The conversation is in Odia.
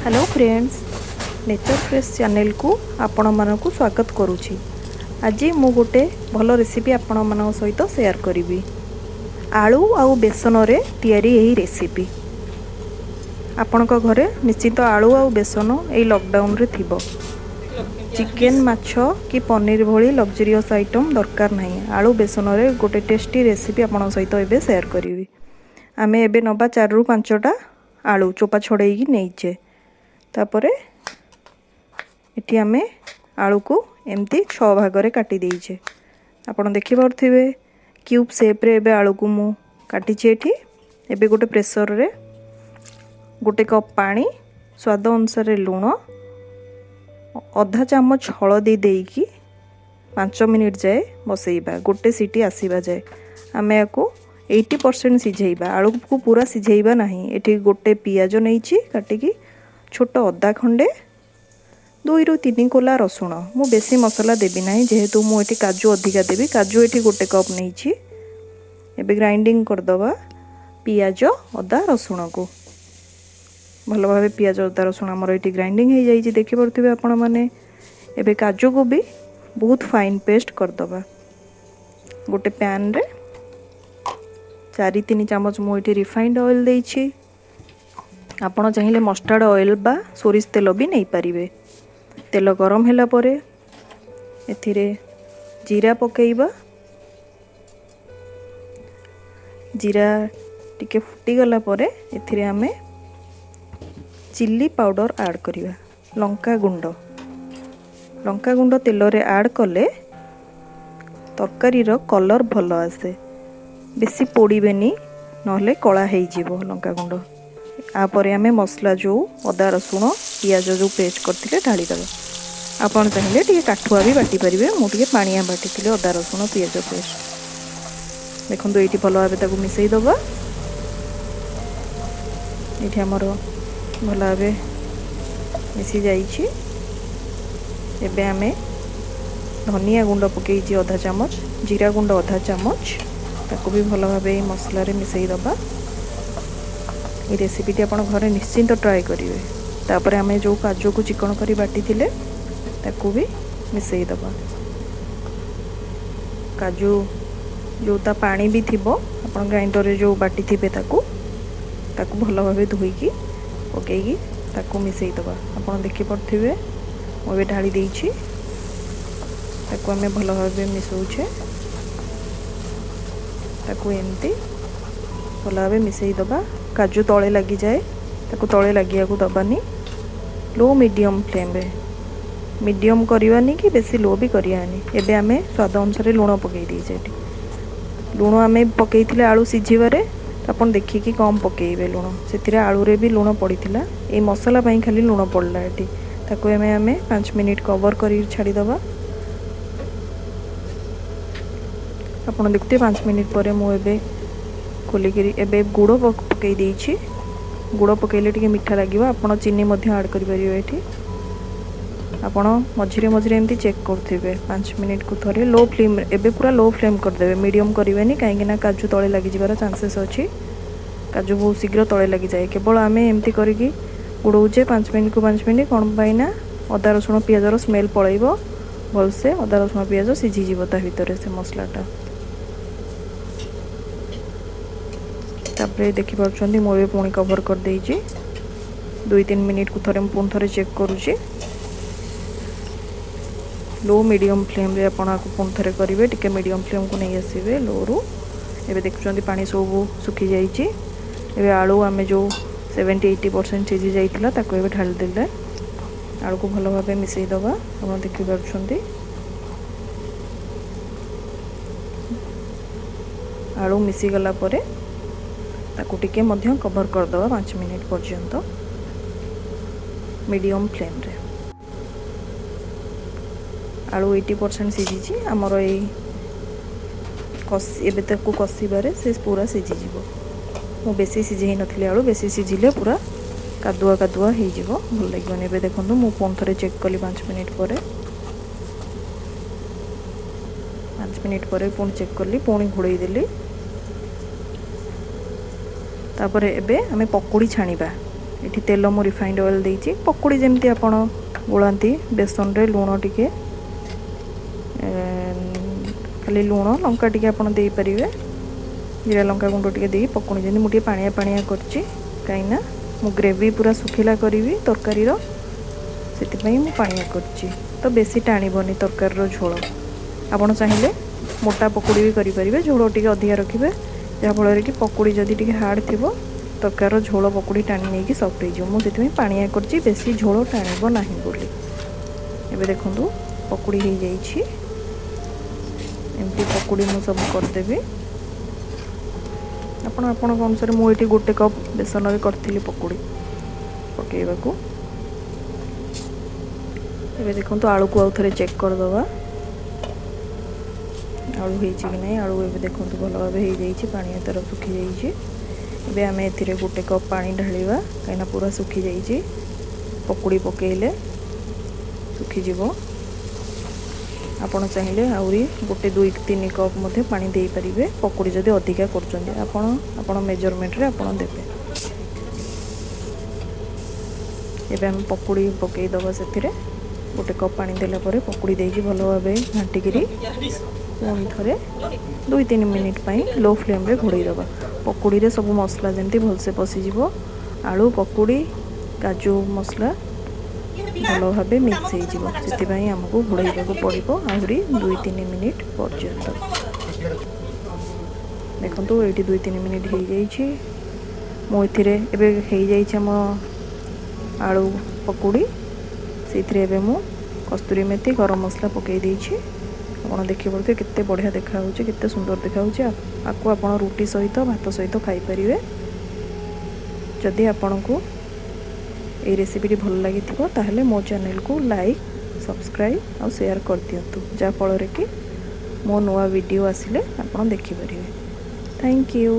ହ୍ୟାଲୋ ଫ୍ରେଣ୍ଡସ୍, ନେଚର୍ ଫ୍ରେଶ୍ ଚ୍ୟାନେଲ୍କୁ ଆପଣମାନଙ୍କୁ ସ୍ୱାଗତ କରୁଛି। ଆଜି ମୁଁ ଗୋଟେ ଭଲ ରେସିପି ଆପଣମାନଙ୍କ ସହିତ ସେୟାର କରିବି। ଆଳୁ ଆଉ ବେସନରେ ତିଆରି ଏହି ରେସିପି। ଆପଣଙ୍କ ଘରେ ନିଶ୍ଚିତ ଆଳୁ ଆଉ ବେସନ ଏଇ ଲକଡାଉନରେ ଥିବ। ଚିକେନ୍, ମାଛ କି ପନିର ଭଳି ଲକ୍ଜରିୟସ୍ ଆଇଟମ୍ ଦରକାର ନାହିଁ। ଆଳୁ ବେସନରେ ଗୋଟେ ଟେଷ୍ଟି ରେସିପି ଆପଣଙ୍କ ସହିତ ଏବେ ସେୟାର କରିବି। ଆମେ ଏବେ ନେବା 4ରୁ 5ଟା ଆଳୁ, ଚୋପା ଛଡ଼େଇକି ନେଇଛେ। ତାପରେ ଏଠି ଆମେ ଆଳୁକୁ ଏମିତି 6 ଭାଗରେ କାଟି ଦେଇଛେ। ଆପଣ ଦେଖିପାରୁଥିବେ କ୍ୟୁବ୍ ସେପ୍ରେ ଏବେ ଆଳୁକୁ ମୁଁ କାଟିଛି ଏଠି। ଏବେ ଗୋଟେ ପ୍ରେସରରେ 1 କପ୍ ପାଣି, ସ୍ୱାଦ ଅନୁସାରେ ଲୁଣ, ଅଧା ଚାମଚ ହଳଦୀ ଦେଇକି 5 ମିନିଟ୍ ଯାଏ ବସେଇବା। ଗୋଟେ ସିଟି ଆସିବା ଯାଏ ଆମେ ୟାକୁ 80% ସିଝେଇବା। ଆଳୁକୁ ପୁରା ସିଝେଇବା ନାହିଁ। ଏଠି ଗୋଟେ ପିଆଜ ନେଇଛି କାଟିକି, ଛୋଟ ଅଦା ଖଣ୍ଡେ, 2ରୁ 3 କୋଲା ରସୁଣ। ମୁଁ ବେଶୀ ମସଲା ଦେବି ନାହିଁ, ଯେହେତୁ ମୁଁ ଏଠି କାଜୁ ଅଧିକା ଦେବି। କାଜୁ ଏଠି 1 କପ୍ ନେଇଛି। ଏବେ ଗ୍ରାଇଣ୍ଡିଙ୍ଗ କରିଦେବା ପିଆଜ, ଅଦା, ରସୁଣକୁ। ଭଲ ଭାବେ ପିଆଜ, ଅଦା, ରସୁଣ ଆମର ଏଠି ଗ୍ରାଇଣ୍ଡିଙ୍ଗ ହେଇଯାଇଛି, ଦେଖିପାରୁଥିବେ ଆପଣମାନେ। ଏବେ କାଜୁକୁ ବି ବହୁତ ଫାଇନ୍ ପେଷ୍ଟ କରିଦେବା। ଗୋଟେ ପ୍ୟାନ୍ରେ 4-3 ଚାମଚ ମୁଁ ଏଠି ରିଫାଇଣ୍ଡ ଅଏଲ୍ ଦେଇଛି। ଆପଣ ଚାହିଁଲେ ମଷ୍ଟାର୍ଡ଼ ଅଏଲ୍ ବା ସୋରିଷ ତେଲ ବି ନେଇପାରିବେ। ତେଲ ଗରମ ହେଲା ପରେ ଏଥିରେ ଜିରା ପକାଇବା। ଜିରା ଟିକେ ଫୁଟିଗଲା ପରେ ଏଥିରେ ଆମେ ଚିଲି ପାଉଡ଼ର ଆଡ଼୍ କରିବା, ଲଙ୍କା ଗୁଣ୍ଡ। ଲଙ୍କା ଗୁଣ୍ଡ ତେଲରେ ଆଡ଼୍ କଲେ ତରକାରୀର କଲର୍ ଭଲ ଆସେ। ବେଶୀ ପୋଡ଼ିବେନି, ନହେଲେ କଳା ହେଇଯିବ ଲଙ୍କା ଗୁଣ୍ଡ। ତାପରେ ଆମେ ମସଲା ଯେଉଁ ଅଦା, ରସୁଣ, ପିଆଜ ଯେଉଁ ପେଷ୍ଟ କରିଥିଲେ ଢାଳିଦେବା। ଆପଣ ଚାହିଁଲେ ଟିକେ କାଠୁଆ ବି ବାଟି ପାରିବେ। ମୁଁ ଟିକେ ପାଣିଆ ବାଟିଥିଲି ଅଦା, ରସୁଣ, ପିଆଜ ପେଷ୍ଟ। ଦେଖନ୍ତୁ, ଏଇଠି ଭଲ ଭାବେ ତାକୁ ମିଶାଇ ଦେବା। ଏଇଠି ଆମର ଭଲ ଭାବେ ମିଶି ଯାଇଛି। ଏବେ ଆମେ ଧନିଆ ଗୁଣ୍ଡ ପକାଇଛି ଅଧା ଚାମଚ, ଜିରା ଗୁଣ୍ଡ ଅଧା ଚାମଚ, ତାକୁ ବି ଭଲ ଭାବେ ଏଇ ମସଲାରେ ମିଶାଇ ଦେବା। ଏଇ ରେସିପିଟି ଆପଣ ଘରେ ନିଶ୍ଚିନ୍ତ ଟ୍ରାଏ କରିବେ। ତାପରେ ଆମେ ଯେଉଁ କାଜୁକୁ ଚିକଣ କରି ବାଟିଥିଲେ ତାକୁ ବି ମିଶାଇ ଦେବା। କାଜୁ ଯେଉଁ ତା ପାଣି ବି ଥିବ, ଆପଣ ଗ୍ରାଇଣ୍ଡରରେ ଯେଉଁ ବାଟିଥିବେ ତାକୁ ଭଲ ଭାବେ ଧୋଇକି ପକାଇକି ତାକୁ ମିଶାଇ ଦେବା। ଆପଣ ଦେଖିପାରୁଥିବେ ମୁଁ ଏବେ ଢାଳି ଦେଇଛି। ତାକୁ ଆମେ ଭଲ ଭାବେ ମିଶାଉଛେ। ତାକୁ ଏମିତି ଭଲ ଭାବେ ମିଶାଇ ଦେବା। କାଜୁ ତଳେ ଲାଗିଯାଏ, ତାକୁ ତଳେ ଲାଗିବାକୁ ଦେବାନି। ଲୋ ମିଡ଼ିୟମ୍ ଫ୍ଲେମ୍ରେ, ମିଡ଼ିୟମ୍ କରିବାନି କି ବେଶୀ ଲୋ ବି କରିବାନି। ଏବେ ଆମେ ସ୍ୱାଦ ଅନୁସାରେ ଲୁଣ ପକାଇ ଦେଇଛେ। ଏଠି ଲୁଣ ଆମେ ପକାଇଥିଲେ ଆଳୁ ସିଝିବାରେ, ତ ଆପଣ ଦେଖିକି କମ୍ ପକାଇବେ ଲୁଣ। ସେଥିରେ ଆଳୁରେ ବି ଲୁଣ ପଡ଼ିଥିଲା, ଏଇ ମସଲା ପାଇଁ ଖାଲି ଲୁଣ ପଡ଼ିଲା ଏଠି। ତାକୁ ଆମେ 5 ମିନିଟ୍ କଭର୍ କରି ଛାଡ଼ିଦେବା। ଆପଣ ଦେଖୁଥିବେ 5 ମିନିଟ୍ ପରେ ମୁଁ ଏବେ ଖୋଲିକିରି ଏବେ ଗୁଡ଼ ପକାଇ ଦେଇଛି। ଗୁଡ଼ ପକାଇଲେ ଟିକେ ମିଠା ଲାଗିବ। ଆପଣ ଚିନି ମଧ୍ୟ ଆଡ଼୍ କରିପାରିବେ ଏଠି। ଆପଣ ମଝିରେ ମଝିରେ ଏମିତି ଚେକ୍ କରୁଥିବେ 5 ମିନିଟ୍କୁ ଥରେ। ଲୋ ଫ୍ଲେମ୍, ଏବେ ପୁରା ଲୋ ଫ୍ଲେମ୍ କରିଦେବେ, ମିଡ଼ିୟମ୍ କରିବେନି, କାହିଁକିନା କାଜୁ ତଳେ ଲାଗିଯିବାର ଚାନ୍ସେସ୍ ଅଛି। କାଜୁ ବହୁତ ଶୀଘ୍ର ତଳେ ଲାଗିଯାଏ। କେବଳ ଆମେ ଏମିତି କରିକି ଗୋଡ଼ଉଛେ 5 ମିନିଟ୍କୁ 5 ମିନିଟ୍, କ'ଣ ପାଇଁ ନା ଅଦା, ରସୁଣ, ପିଆଜର ସ୍ମେଲ୍ ପଳେଇବ ଭଲସେ। ଅଦା, ରସୁଣ, ପିଆଜ ସିଝିଯିବ ତା ଭିତରେ ସେ ମସଲାଟା। ତାପରେ ଦେଖିପାରୁଛନ୍ତି ମୁଁ ଏବେ ପୁଣି କଭର୍ କରିଦେଇଛି। 2-3 ମିନିଟ୍କୁ ଥରେ ମୁଁ ପୁଣି ଥରେ ଚେକ୍ କରୁଛି। ଲୋ ମିଡ଼ିୟମ୍ ଫ୍ଲେମ୍ରେ ଆପଣ ଆକୁ ପୁଣି ଥରେ କରିବେ, ଟିକେ ମିଡ଼ିୟମ୍ ଫ୍ଲେମ୍କୁ ନେଇ ଆସିବେ ଲୋରୁ। ଏବେ ଦେଖୁଛନ୍ତି ପାଣି ସବୁ ଶୁଖିଯାଇଛି। ଏବେ ଆଳୁ ଆମେ ଯେଉଁ 70-80% ସିଝି ଯାଇଥିଲା ତାକୁ ଏବେ ଢାଳିଦେଲେ। ଆଳୁକୁ ଭଲ ଭାବେ ମିଶାଇ ଦେବା। ଆପଣ ଦେଖିପାରୁଛନ୍ତି ଆଳୁ ମିଶିଗଲା ପରେ ତାକୁ ଟିକେ ମଧ୍ୟ କଭର୍ କରିଦେବା 5 ମିନିଟ୍ ପର୍ଯ୍ୟନ୍ତ ମିଡ଼ିୟମ୍ ଫ୍ଲେମ୍ରେ। ଆଳୁ 80% ସିଝିଛି ଆମର। ଏଇ କଷି ଏବେ ତାକୁ କଷିବାରେ ସେ ପୁରା ସିଝିଯିବ। ମୁଁ ବେଶୀ ସିଝେଇ ନଥିଲି ଆଳୁ, ବେଶୀ ସିଝିଲେ ପୁରା କାଦୁଆ କାଦୁଆ ହେଇଯିବ, ଭଲ ଲାଗିବନି। ଏବେ ଦେଖନ୍ତୁ ମୁଁ ପୁଣି ଥରେ ଚେକ୍ କଲି 5 ମିନିଟ୍ ପରେ। 5 ମିନିଟ୍ ପରେ ପୁଣି ଚେକ୍ କଲି, ପୁଣି ଘୋଡ଼େଇ ଦେଲି। ତାପରେ ଏବେ ଆମେ ପକୁଡ଼ି ଛାଣିବା। ଏଠି ତେଲ ମୁଁ ରିଫାଇଣ୍ଡ ଅଏଲ୍ ଦେଇଛି। ପକୁଡ଼ି ଯେମିତି ଆପଣ ଗୋଳାନ୍ତି, ବେସନରେ ଲୁଣ ଟିକେ, ଖାଲି ଲୁଣ ଲଙ୍କା ଟିକେ ଆପଣ ଦେଇପାରିବେ, ଜିରା ଲଙ୍କା ଗୁଣ୍ଡ ଟିକେ ଦେଇ ପକୁଡ଼ି ଯେମିତି, ମୁଁ ଟିକେ ପାଣିଆ ପାଣିଆ କରିଛି, କାହିଁକିନା ମୁଁ ଗ୍ରେଭି ପୁରା ଶୁଖିଲା କରିବି ତରକାରୀର, ସେଥିପାଇଁ ମୁଁ ପାଣିଆ କରିଛି। ତ ବେଶୀ ଟାଣିବନି ତରକାରୀର ଝୋଳ। ଆପଣ ଚାହିଁଲେ ମୋଟା ପକୁଡ଼ି ବି କରିପାରିବେ, ଝୋଳ ଟିକେ ଅଧିକା ରଖିବେ, ଯାହାଫଳରେ କି ପକୁଡ଼ି ଯଦି ଟିକେ ହାର୍ଡ଼ ଥିବ, ତରକାରୀର ଝୋଳ ପକୁଡ଼ି ଟାଣି ନେଇକି ସଫ୍ଟ ହେଇଯିବ। ମୁଁ ସେଥିପାଇଁ ପାଣିଆ କରିଛି, ବେଶୀ ଝୋଳ ଟାଣିବ ନାହିଁ ବୋଲି। ଏବେ ଦେଖନ୍ତୁ, ପକୁଡ଼ି ହେଇଯାଇଛି। ଏମିତି ପକୁଡ଼ି ମୁଁ ସବୁ କରିଦେବି। ଆପଣ ଆପଣଙ୍କ ଅନୁସାରେ, ମୁଁ ଏଠି 1 କପ୍ ବେସନରେ କରିଥିଲି ପକୁଡ଼ି ପକାଇବାକୁ। ଏବେ ଦେଖନ୍ତୁ, ଆଳୁକୁ ଆଉ ଥରେ ଚେକ୍ କରିଦେବା, ଆଳୁ ହେଇଛି କି ନାହିଁ। ଆଳୁ ଏବେ ଦେଖନ୍ତୁ, ଭଲ ଭାବେ ହେଇଯାଇଛି, ପାଣି ତାର ଶୁଖିଯାଇଛି। ଏବେ ଆମେ ଏଥିରେ 1 କପ୍ ପାଣି ଢାଳିବା, କାହିଁକିନା ପୁରା ଶୁଖିଯାଇଛି, ପକୁଡ଼ି ପକାଇଲେ ଶୁଖିଯିବ। ଆପଣ ଚାହିଁଲେ ଆହୁରି 1, 2, 3 କପ୍ ମଧ୍ୟ ପାଣି ଦେଇପାରିବେ, ପକୁଡ଼ି ଯଦି ଅଧିକା କରୁଛନ୍ତି। ଆପଣ ଆପଣ ମେଜରମେଣ୍ଟରେ ଆପଣ ଦେବେ। ଏବେ ଆମେ ପକୁଡ଼ି ପକାଇଦେବା ସେଥିରେ। 1 କପ୍ ପାଣି ଦେଲା ପରେ ପକୁଡ଼ି ଦେଇକି ଭଲ ଭାବେ ଘାଣ୍ଟିକିରି ପୁଣି ଥରେ 2-3 ମିନିଟ୍ ପାଇଁ ଲୋ ଫ୍ଲେମ୍ରେ ଘୋଡ଼େଇ ଦେବା। ପକୁଡ଼ିରେ ସବୁ ମସଲା ଯେମିତି ଭଲସେ ପଶିଯିବ, ଆଳୁ, ପକୁଡ଼ି, କାଜୁ ମସଲା ଭଲ ଭାବେ ମିକ୍ସ ହେଇଯିବ, ସେଥିପାଇଁ ଆମକୁ ଘୋଡ଼େଇବାକୁ ପଡ଼ିବ ଆହୁରି 2-3 ମିନିଟ୍ ପର୍ଯ୍ୟନ୍ତ। ଦେଖନ୍ତୁ, ଏଇଠି 2-3 ମିନିଟ୍ ହେଇଯାଇଛି। ମୁଁ ଏଥିରେ ଏବେ ହେଇଯାଇଛି ଆମ ଆଳୁ ପକୁଡ଼ି। ସେଇଥିରେ ଏବେ ମୁଁ କସ୍ତୁରୀ ମେଥି, ଗରମ ମସଲା ପକାଇ ଦେଇଛି। ଆପଣ ଦେଖିପାରୁଥିବେ କେତେ ବଢ଼ିଆ ଦେଖାହେଉଛି, କେତେ ସୁନ୍ଦର ଦେଖାହେଉଛି। ଆକୁ ଆପଣ ରୁଟି ସହିତ, ଭାତ ସହିତ ଖାଇପାରିବେ। ଯଦି ଆପଣଙ୍କୁ ଏଇ ରେସିପିଟି ଭଲ ଲାଗିଥିବ, ତାହେଲେ ମୋ ଚ୍ୟାନେଲକୁ ଲାଇକ୍, ସବସ୍କ୍ରାଇବ୍ ଆଉ ସେୟାର କରିଦିଅନ୍ତୁ, ଯାହାଫଳରେ କି ମୋ ନୂଆ ଭିଡ଼ିଓ ଆସିଲେ ଆପଣ ଦେଖିପାରିବେ। Thank you.